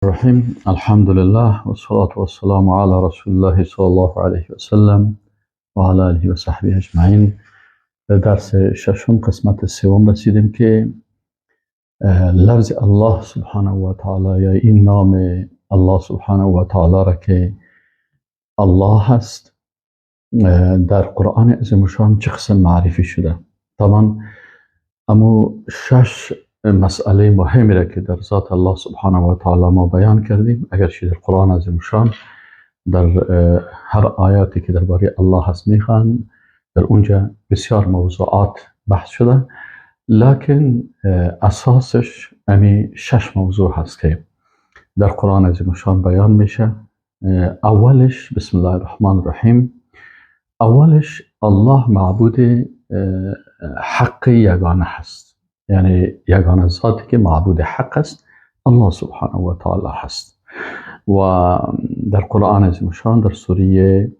الرحیم. الحمد لله و الصلاة و السلام علی رسول الله صلی الله علیه و سلم و علی آله و صحبه اجمعین. در درس ششم قسمت سوم رسیدیم که لفظ الله سبحانه و تعالی یا این نام الله سبحانه و تعالی را که الله هست در قرآن عظیم الشان چه قسم معرفی شده. طبعا امو شش مسئله مهمی را که در ذات الله سبحانه و تعالی ما بیان کردیم، اگرچه در قرآن عظیم الشان در هر آیاتی که درباره الله هست میخوان در اونجا بسیار موضوعات بحث شده، لکن اساسش امی شش موضوع هست که در قرآن عظیم الشان بیان میشه. اولش بسم الله الرحمن الرحیم، اولش الله معبود حق یگانه هست، یعنی یگانه ذاتی که معبود حق است الله سبحانه و تعالی هست. و در قرآن عظیم الشان در سوره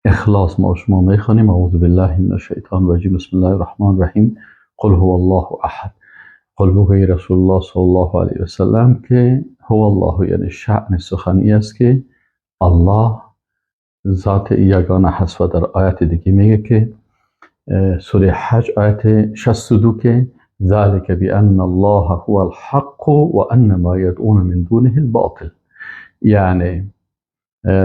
اخلاص ما شما میخوانیم اعوذ بالله من الشیطان الرجیم بسم الله الرحمن الرحیم قل هو الله احد. قل بگوی رسول الله صلی الله علیه و سلم که هو الله، یعنی شأن سخنی است که الله ذات یگانه هست. و در آیت دیگه میگه که سوره حج آیت 62 که ذلك بأن الله هو الحق وأن ما يدعون من دونه الباطل، یعنی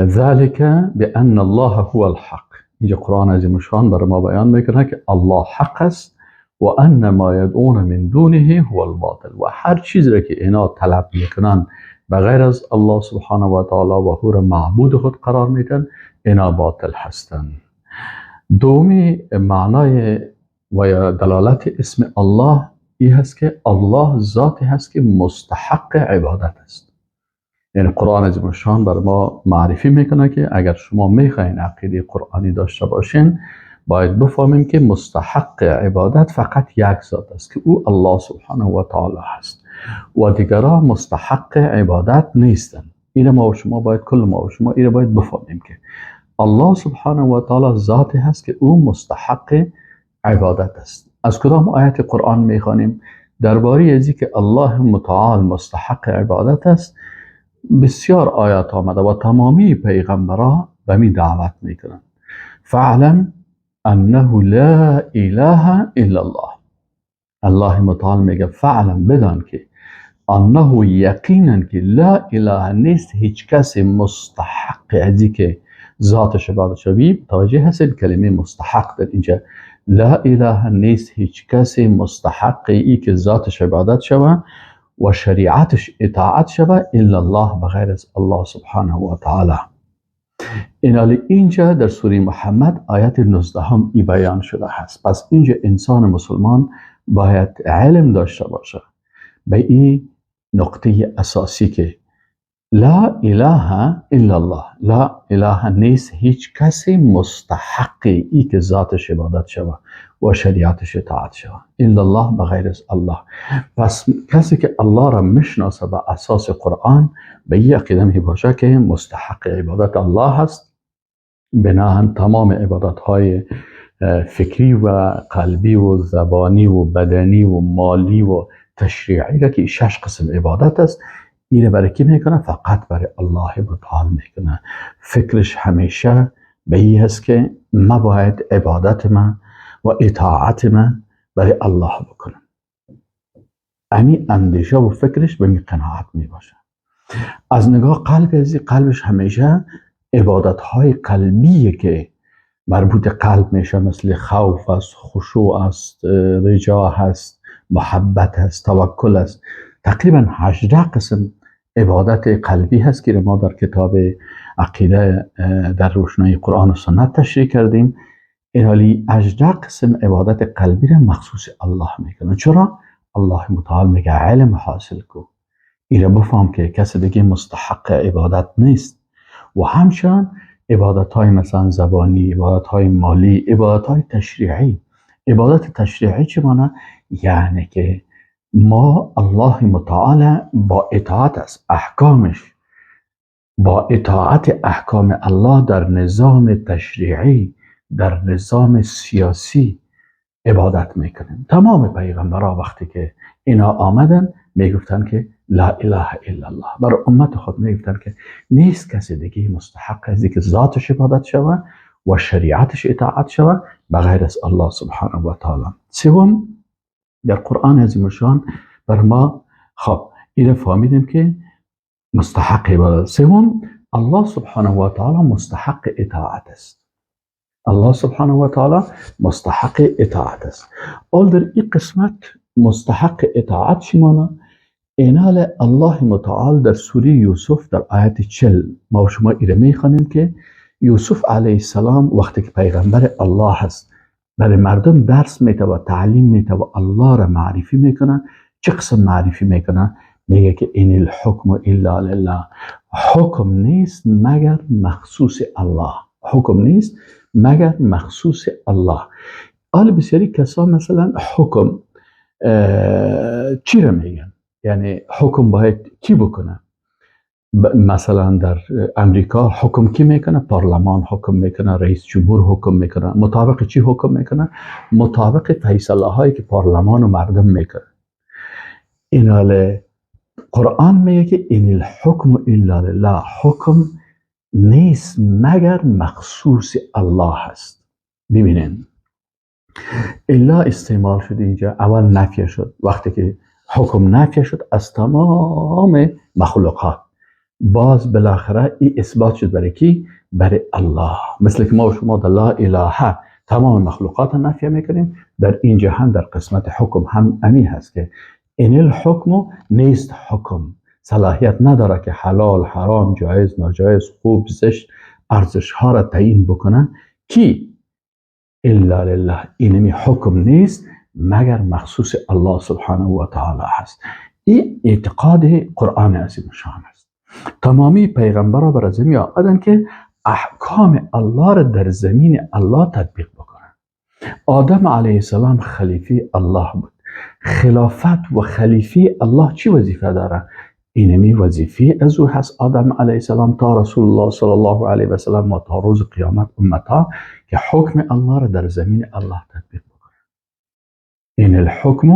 ذلك بأن الله هو الحق. اینجا قرآن عظیم الشان برای ما بیان میکنه که الله حق است و ان ما يدعون من دونه هو الباطل، و هر چیزی را که اینا طلب میکنن بغیر از الله سبحانه و تعالی و هو را معبود خود قرار میدن، اینا باطل هستند. دومی معنای و یا دلالت اسم الله ای هست که الله ذاتی هست که مستحق عبادت است. یعنی قرآن عظیم الشان بر ما معرفی میکنه که اگر شما میخواین عقیده قرآنی داشته باشین باید بفهمیم که مستحق عبادت فقط یک ذات است که او الله سبحانه و تعالی هست و دیگران مستحق عبادت نیستن. این ما و شما باید، کل ما و شما این باید بفهمیم که الله سبحانه و تعالی ذاتی هست که او مستحق عبادت است. از کدام آیت قرآن میخوانیم درباره ازی که الله متعال مستحق عبادت است؟ بسیار آیات آمده و تمامی پیغمبرها به می دعوت میکنند. فاعلم انه لا اله الا الله. الله متعال میگه فاعلم، بدان که انه یقینا که لا اله نیست هیچ کس مستحق ازی که ذاتش عبادت شوی. توجه هستید کلمه مستحق در اینجا، لا اله نیست هیچ کسی مستحق ای که ذاتش عبادت شوه و شریعتش اطاعت شوه الا الله، بغیر از الله سبحانه و تعالی. اینالی اینجا در سوره محمد آیت 19 هم ای بیان شده هست. پس اینجا انسان مسلمان باید علم داشته باشه به این نقطه اساسی که لا اله الا الله، لا اله نیست هیچ کسی مستحق ای که ذاتش عبادت شوه و شریعتش اطاعت شوه الا الله، بغیر از الله. پس کسی که الله را میشناسه به اساس قرآن به این عقیده می باشه که مستحق عبادت الله هست. بناهن تمام عبادت های فکری و قلبی و زبانی و بدنی و مالی و تشریعی را که شش قسم عبادت است، اینه برای کی میکنه؟ فقط برای الله متعال میکنه. فکرش همیشه به این هست که ما باید عبادت ما و اطاعت ما برای الله بکنم. امی اندیشه و فکرش به می قناعت میباشه. از نگاه قلب ازی، قلبش همیشه عبادت های قلبیه که مربوط قلب میشه، مثل خوف است، خشوع است، رجا هست، محبت هست، توکل است. تقریبا 18 قسم عبادت قلبی هست که ما در کتاب عقیده در روشنایی قرآن و سنت تشریح کردیم. اینالی 18 قسم عبادت قلبی را مخصوص الله میکنه. چرا؟ الله متعال میگه علم حاصل کو، ایره بفهم که کسی دیگه مستحق عبادت نیست. و همچنان عبادت های مثلا زبانی، عبادت های مالی، عبادت های تشریعی. عبادت تشریعی چه معنی؟ یعنی که ما الله متعال با اطاعت از احکامش، با اطاعت احکام الله در نظام تشریعی، در نظام سیاسی عبادت میکنیم. تمام پیغمبرها وقتی که اینا آمدن میگفتن که لا اله الا الله. بر امت خود میگفتن که نیست کسی دیگه مستحق از که ذاتش عبادت شوه و شریعتش اطاعت شوه بغیر از الله سبحانه و تعالی. سوم، در قرآن عظیم الشان بر ما خب اینو فهمیدیم که مستحق عبادت. سوم، الله سبحانه و تعالی مستحق اطاعت است. الله سبحانه و تعالی مستحق اطاعت است. آل در این قسمت مستحق اطاعت چی مانا؟ اینال الله متعال در سوره یوسف در آیت 40 ما و شما ایره میخوانیم که یوسف علیه السلام وقتی که پیغمبر الله هست برای مردم درس میده و تعلیم میده و الله را معرفی میکنه. چه قسم معرفی میکنه؟ میگه که این الحکم الا لله، حکم نیست مگر مخصوص الله، حکم نیست مگر مخصوص الله. حال بسیاری کسا مثلا حکم چی را میگن؟ یعنی حکم باید کی بکنه؟ مثلا در امریکا حکم کی میکنه؟ پارلمان حکم میکنه، رئیس جمهور حکم میکنه. مطابق چی حکم میکنه؟ مطابق فیصله هایی که پارلمان و مردم میکنه. اینال قرآن میگه که این الحکم الا لله، حکم نیست مگر مخصوص الله هست. ببینین الا استعمال شد اینجا، اول نفی شد. وقتی که حکم نفی شد از تمام مخلوقات، باز بالاخره این اثبات شد برای کی؟ برای الله. مثل که ما و شما در لا اله تمام مخلوقات نفی میکنیم، در اینجا هم در قسمت حکم هم امی هست که این الحکم نیست، حکم صلاحیت نداره که حلال حرام جایز ناجایز خوب زشت ارزش ها را تعیین بکنه. کی؟ الا لله. اینمی حکم نیست مگر مخصوص الله سبحانه و تعالی هست. این اعتقاد قرآن عظیم شان است. تمامی پیغمبرها بر زمین آمدن که احکام الله را در زمین الله تطبیق بکنن. آدم علیه السلام خلیفه الله بود. خلافت و خلیفه الله چی وظیفه داره؟ اینمی وظیفه از او هست آدم علیه السلام تا رسول الله صلی الله علیه و سلم و تا روز قیامت امتها که حکم الله را در زمین الله تطبیق بکنه. این الحکم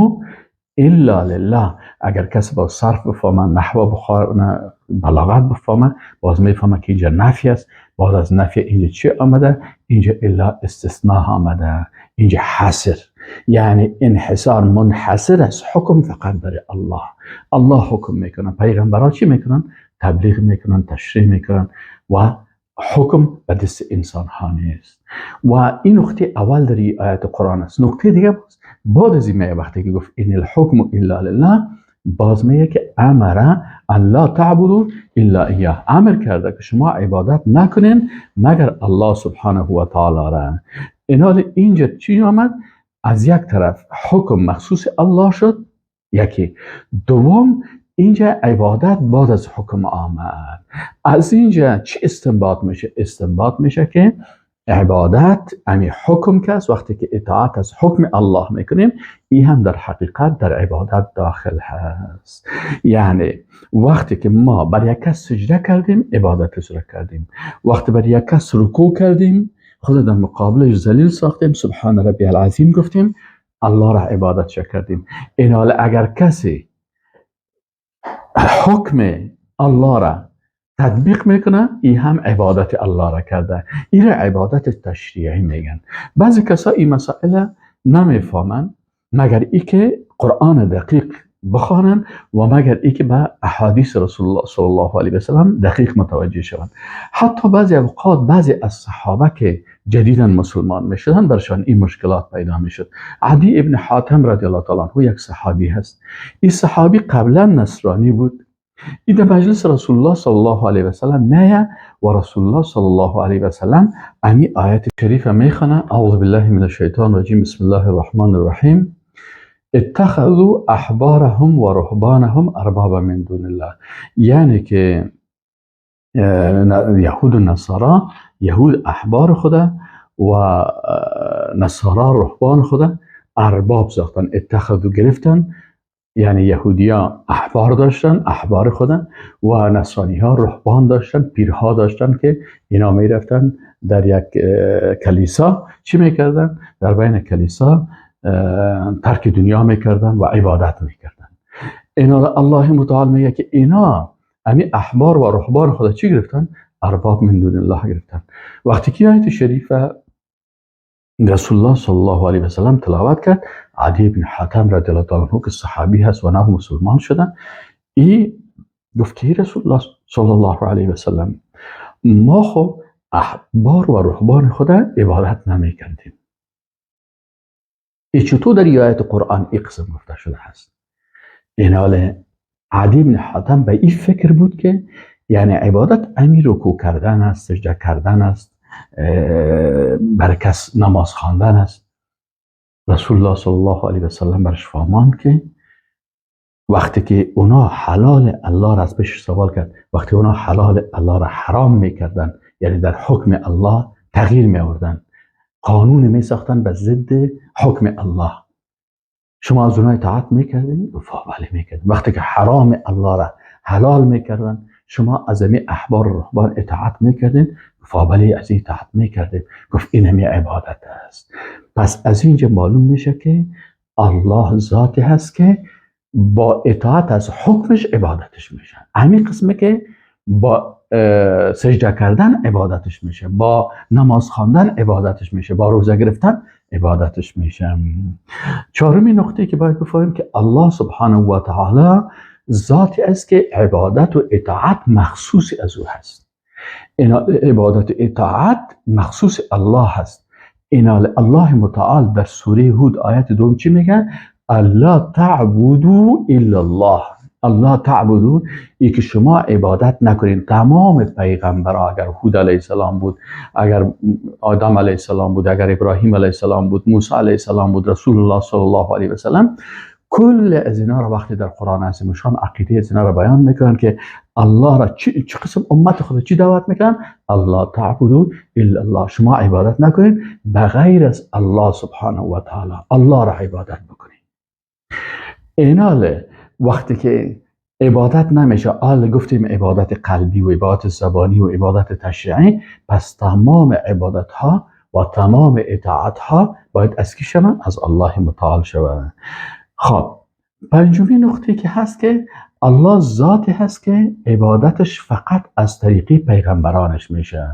الا لله. اگر کسی با صرف بفهمه، نحو بخوانه، بلاغت بفهمه، باز میفهمه که اینجا نفی است. باز از نفی اینجا چی آمده؟ اینجا الا استثناء آمده، اینجا حصر، یعنی انحصار، منحصر است حکم فقط برای الله. الله حکم میکنه. پیغمبرها چی میکنن؟ تبلیغ میکنن، تشریح میکنن و حکم به دست انسان ها نیست. و این نقطه اول در آیت قرآن است. نقطه دیگه باز بعد از این وقتی که گفت این الحکم الا لله، باز میگه که امر الله تعبدوا الا ایاه، امر کرده که شما عبادت نکنین مگر الله سبحانه و تعالی را. اینال اینجا چی آمد؟ از یک طرف حکم مخصوص الله شد یکی، دوم اینجا عبادت بعد از حکم آمد. از اینجا چی استنباط میشه؟ استنباط میشه که عبادت امی حکم که است، وقتی که اطاعت از حکم الله میکنیم، این هم در حقیقت در عبادت داخل هست. یعنی وقتی که ما بر یک کس سجده کردیم، عبادت اجرا کردیم. وقتی بر یک کس رکوع کردیم، خود در مقابلش ذلیل ساختیم، سبحان ربی العظیم گفتیم، الله را عبادت کردیم. این حال اگر کسی حکم الله را تطبیق میکنه، این هم عبادت الله را کرده. این را عبادت تشریعی میگن. بعضی کسا این مسائل نمیفهمن مگر ای که قرآن دقیق بخوانن و مگر ای که به احادیث رسول الله صلی الله علیه و سلم دقیق متوجه شوند. حتی بعضی اوقات بعضی از صحابه که جدیدا مسلمان میشدن برشان این مشکلات پیدا میشد. عدی ابن حاتم رضی الله تعالی عنه یک صحابی هست. این صحابی قبلا نصرانی بود. این در مجلس رسول الله صلی الله علیه و سلم میه و رسول الله صلی الله علیه و سلم امی آیت شریفه میخونه. اعوذ بالله من الشیطان الرجیم، بسم الله الرحمن الرحیم. اتخذوا احبارهم و رهبانهم اربابا من دون الله. یعنی که یهود و نصارا، یهود احبار خدا و نصارا رهبان خدا ارباب ساختن. اتخذوا گرفتن، یعنی یهودیا احبار داشتن، احبار خودن، و نصرانی ها رهبان داشتن، پیرها داشتن که اینا می رفتن در یک کلیسا چی میکردن؟ در بین کلیسا ترک دنیا میکردن و عبادت میکردن. اینا الله متعال میگه که اینا امی احبار و رهبان خدا چی گرفتن؟ ارباب من دون الله گرفتن. وقتی که آیت شریف رسول الله صلی الله علیه و سلم تلاوت کرد، عدی بن حاتم رضی الله تعالی عنه که صحابی هست و نه مسلمان شدن، ای گفت که رسول الله صلی الله علیه و سلم، ما خو احبار و رهبان خدا عبادت نمی کردیم. ای چطور در آیت قرآن ای قسم گفته شده هست؟ این حال عدی بن حاتم به این فکر بود که یعنی عبادت امی رکوع کردن است، سجده کردن است، بر کس نماز خواندن است. رسول الله صلی الله علیه و سلم برش فرماند که وقتی که اونا حلال الله را از پیش سوال کرد، وقتی اونا حلال الله را حرام میکردن، یعنی در حکم الله تغییر می آوردن، قانون می ساختن به ضد حکم الله، شما از اونها اطاعت میکردین؟ گفت بله میکردین. وقتی که حرام الله را حلال میکردن، شما از امی احبار و رهبان اطاعت میکردین؟ گفت بله از این اطاعت میکردین. گفت این همی عبادت است. پس از اینجا معلوم میشه که الله ذاتی هست که با اطاعت از حکمش عبادتش میشه. همین قسمه که با سجده کردن عبادتش میشه، با نماز خواندن عبادتش میشه، با روزه گرفتن عبادتش میشه. چهارمین نقطه که باید بفهمیم که الله سبحانه و تعالی ذاتی است که عبادت و اطاعت مخصوص از او هست. عبادت و اطاعت مخصوص الله هست. اینا الله متعال در سوره هود آیت دوم چی میگه؟ الله تعبدوا الا الله. الله تعبدو، ای که شما عبادت نکنین. تمام پیغمبرها، اگر هود علیه السلام بود، اگر آدم علیه السلام بود، اگر ابراهیم علیه السلام بود، موسی علیه السلام بود، رسول الله صلی الله علیه و سلم، کل از اینا را وقتی در قرآن عظیم شان عقیده از اینا را بیان میکنن که الله را چی قسم امت خود چی دعوت میکنن؟ الله تعبدو الا الله، شما عبادت نکنین بغیر از الله سبحانه و تعالی، الله را عبادت بکنین. ایناله وقتی که عبادت نمیشه، آل گفتیم عبادت قلبی و عبادت زبانی و عبادت تشریعی، پس تمام عبادت ها و تمام اطاعت ها باید از کی شوند؟ از الله متعال شوند. خب پنجمین نقطه که هست که الله ذاتی هست که عبادتش فقط از طریقی پیغمبرانش میشه.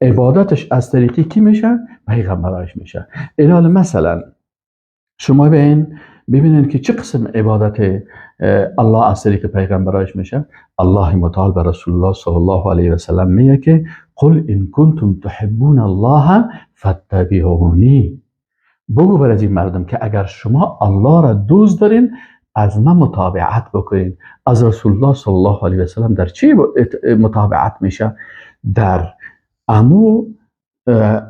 عبادتش از طریقی کی میشه؟ پیغمبرانش میشه. اینال مثلا شما ببینید که چه قسم عبادت الله از طریق پیغمبرانش میشه. الله متعال به رسول الله صلی الله علیه و سلم میگه که قل ان کنتم تحبون الله فاتبعونی. بگو بر از این مردم که اگر شما الله را دوست دارین از من متابعت بکنین. از رسول الله صلی الله علیه و سلم در چی متابعت میشه؟ در امو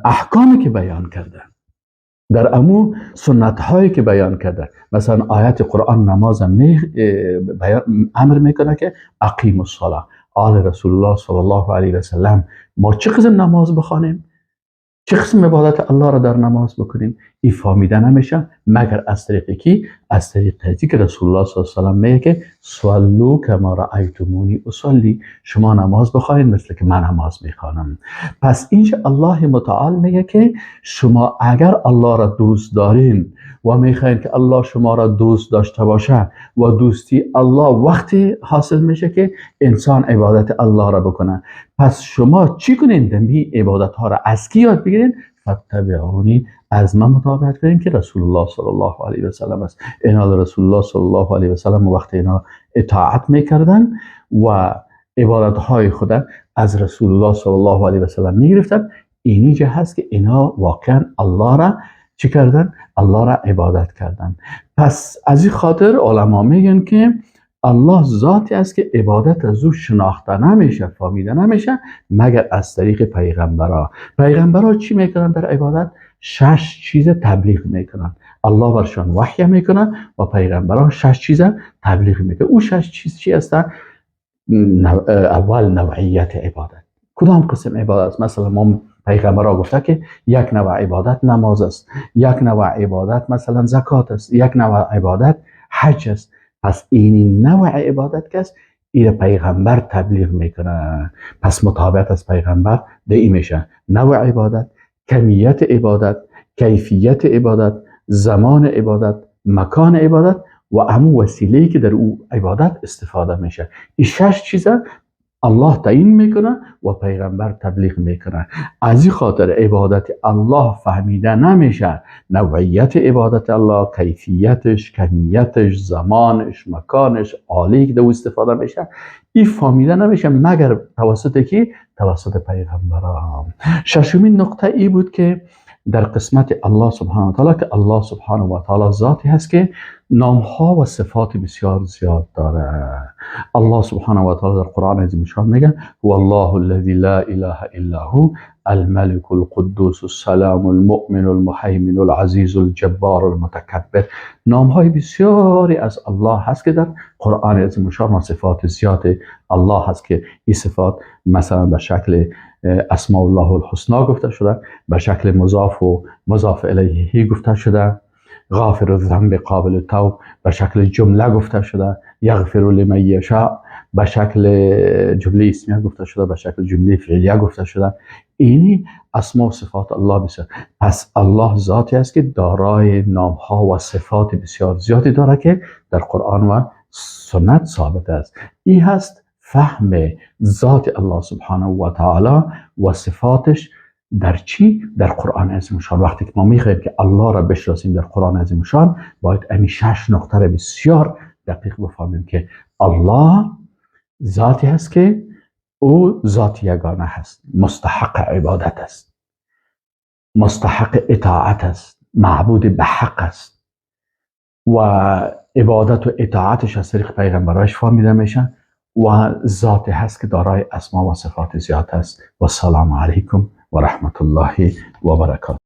احکامی که بیان کرده، در امو سنت هایی که بیان کرده. مثلا آیت قرآن نماز امر میکنه که اقیم الصلاه. آل رسول الله صلی الله علیه و سلم ما چه قسم نماز بخوانیم، چه قسم عبادت الله را در نماز بکنیم، این فهمیده نمیشه مگر از طریق کی؟ از طریق که رسول الله صلی الله علیه و سلم میگه که صلوا کما رأیتمونی اصلی، شما نماز بخوانید مثل که من نماز میخوانم. پس اینجا الله متعال میگه که شما اگر الله را دوست دارین و میخواین که الله شما را دوست داشته باشه، و دوستی الله وقتی حاصل میشه که انسان عبادت الله را بکنه، پس شما چی کنین؟ دمی عبادت ها را از کی یاد بگیرین؟ فتبعونی، از من متابعت کنین که رسول الله صلی الله علیه و سلم است. اینا رسول الله صلی الله علیه و سلم وقتی اینا اطاعت میکردن و عبادت های خود از رسول الله صلی الله علیه و سلم میگرفتن، اینجا هست که اینا واقعا الله را چی کردن؟ الله را عبادت کردن. پس از این خاطر علما میگن که الله ذاتی است که عبادت از او شناخته نمیشه، فهمیده نمیشه مگر از طریق پیغمبرا. پیغمبرا چی میکنن در عبادت؟ 6 چیز تبلیغ میکنن. الله برشان وحی میکنه و پیغمبران 6 چیز تبلیغ میکنن. او 6 چیز چی هستن؟ اول نوعیت عبادت. کدام قسم عبادت است؟ مثلا ما پیغمبرا گفته که یک نوع عبادت نماز است، یک نوع عبادت مثلا زکات است، یک نوع عبادت حج است. پس این نوع عبادت که است این پیغمبر تبلیغ میکنه. پس متابعت از پیغمبر دی میشه نوع عبادت، کمیت عبادت، کیفیت عبادت، زمان عبادت، مکان عبادت و همون وسیله‌ای که در او عبادت استفاده میشه. این 6 چیز الله تعیین میکنه و پیغمبر تبلیغ میکنه. از این خاطر عبادت الله فهمیده نمیشه. نوعیت عبادت الله، کیفیتش، کمیتش، زمانش، مکانش، آلی که در او استفاده میشه، این فهمیده نمیشه مگر توسط کی؟ توسط پیغمبران. ششمین نقطه ای بود که در قسمت الله سبحانه و تعالی، که الله سبحانه و تعالی ذاتی هست که نامها و صفات بسیار زیاد داره. الله سبحانه و تعالی در قرآن عظیم الشان میگه هو الله الذی لا اله الا هو الملك القدوس السلام المؤمن المهیمن العزیز الجبار المتکبر. نامهای بسیاری از الله هست که در قرآن عظیم الشان و صفات زیاد الله هست که این صفات مثلا به شکل اسماء الله الحسنا گفته شده، به شکل مضاف و مضاف الیه گفته شده، غافر الذنب قابل التوب به شکل جمله گفته شده، یغفر لمن یشاء به شکل جمله اسمیه گفته شده، به شکل جمله فعلیه گفته شده. اینی اسما و صفات الله بسیار. پس الله ذاتی است که دارای نامها و صفات بسیار زیادی داره که در قرآن و سنت ثابت است. این هست فهم ذات الله سبحانه و تعالی و صفاتش در چی؟ در قرآن عظیم الشان. وقتی که ما میخوایم که الله را بشناسیم در قرآن عظیم الشان، باید امی 6 نقطه را بسیار دقیق بفهمیم که الله ذاتی هست که او ذات یگانه هست، مستحق عبادت است، مستحق اطاعت است، معبود به حق است و عبادت و اطاعتش از طریق پیغمبرش فهمیده میشه و ذات هست که دارای اسما و صفات زیاد است. و السلام علیکم و رحمت الله و برکاته.